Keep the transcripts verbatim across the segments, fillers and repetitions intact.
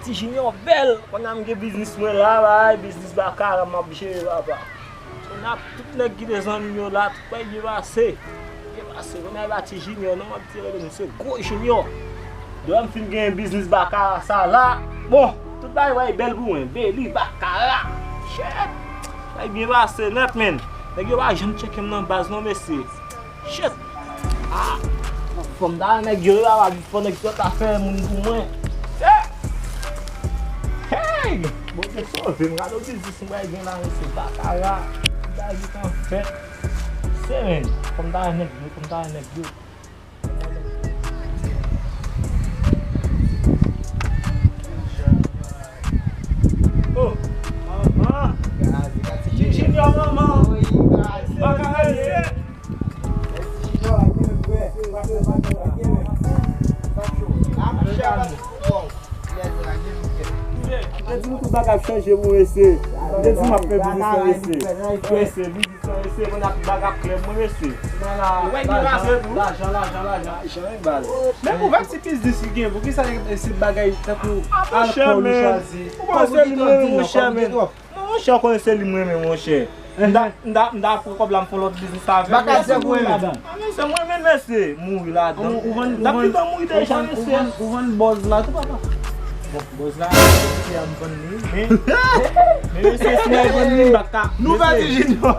Ti Junior bèl. Kounye a m gen biznis mwen la, bay, biznis baka la, m ap jere, papa. Kounye a tout nèg ki te zanmi m yo la, tout bagay byen pase. Byen pase. Kounye a e pa Ti Junior non, m ap di rele m se Gwo Junior. Depi m fin gen biznis baka sa la, bon, tout bagay bèl pou mwen. Beli, baka la. Shit. Bagay byen pase nèt, men. Nèg yo pa janm tcheke m nan baz non, mesye. Shit. Ah, fò m ta nèg yo yo ava vin fò nèg yo ta fè moun pou mwen. Shit. Hey! Bondye sove m, gade yon biznis m pral gen la, mesye, baka la. Bagay ki t ap fèt. Se men, fò m ta nèg yo, fò m ta nèg yo. Oh, manman. Junior, manman. Baka la ye. Te di nou tout bagay ap chanje pou mesye. Te di m ap fè biznis la, mesye. Mesye, biznis la, mesye, kounye a tout bagay ap klè pou mwen, mesye. Ou wè ki pase tou? Lajan, lajan, lajan. Men pou vag ti biznis ki gen, poukisa se bagay tankou alkòl ou chwazi? Ou panse li mwen, monchè, men. Non, monchè, ou konnen se li m renmen, monchè. M ta, m ta, m ta pran kòb la, m fè lòt biznis avè l. Baka se ou renmen. Ah, men se mwen menm, mesye, mouri ladan. Ou, ou vann, m ta ou vann, pito mouri deja, mesye. Ou vann, ou vann bòz la tou, papa. Bon, bòz la, mesye, a m vann li. Men, men mesye, si mwen vann li, m pa ka. Nou pa di Junior.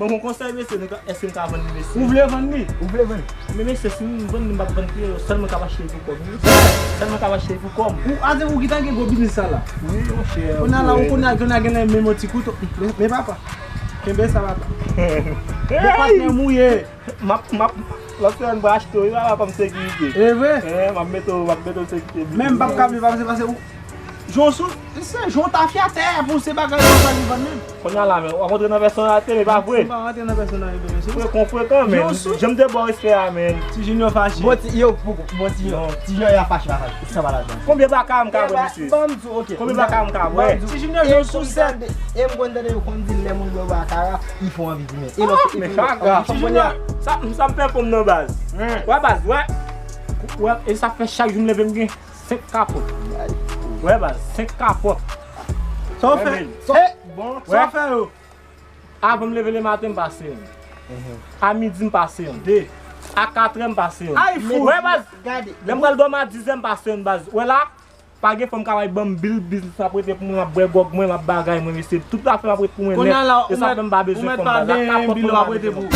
Bon, bon konsèy, mesye, nou ka, èske n ka vann li, mesye? Ou vle vann li? Ou vle vann li? Men mesye, si m vann li, m p ap vann pye yo, sèl mwen k ap achte l pou kò m, wi. Sèl mwen k ap achte l pou kò m. Ou, a se ou ki ta gen gwo biznis sa la? Wi, monchè. Kounye a la, ou kounye a, kounye a gen nan men m yon ti kouto. Men, men papa. Kenbe sa, papa. Bon patnè m ou ye. M ap, m ap, lòt semèn m pral achte w, wi, papa, kòm sekirite. E vre? Eh, m ap mete w, m ap mete w sekirite. Men m p ap ka viv avè se pase ou. Jan w sou, se jan w tafyatè pou se bagay konsa li vann menm. Kounye a la, men, w ap rantre nan pèsonalite, men pa vre. M pa rantre nan pèsonalite, mesye. Frekan, frekan, men. Jan w sou. Jan m te ba w respè a, men. Ti Junior fache. Bon, ti, yo, pou, bon, ti, yo. Non. Ti Junior, y a fache, pa fache. Sa pa ladan. Konbyen baka m ka bwè, mesye? Ban m di w, ok. Konbyen baka m ka bwè? Ti Junior, jan w sou sèt. E m konn tande yo konn di lè moun bwè baka a, li fè w anvi di men. E lòt, men sa grav. Ti Junior, sa, sa m fè pou m nan baz. Wè baz, wè. Wè, e sa fè chak jou m leve m gen senk kapòt. Wè baz, senk kapòt. Sa w fè? Bon, sa w fè yo? Avan m leve lematen, m pase youn. A midi, m pase youn. De. A katrè, m pase youn. Ay, fou. Wè baz, lè m pral dòmi a dizè, m pase youn baz. Wè la, pa gen fanm ka bay ban m bil biznis, m ap rete pou mwen, m ap bwè gwòg mwen, m ap bagay mwen, mesye. Tout zafè m ap ret pou mwen nèt. E sa fè m pa bezwen fanm baz. Kounye a la, ou mèt pa benyen bil, w ap rete pou ou.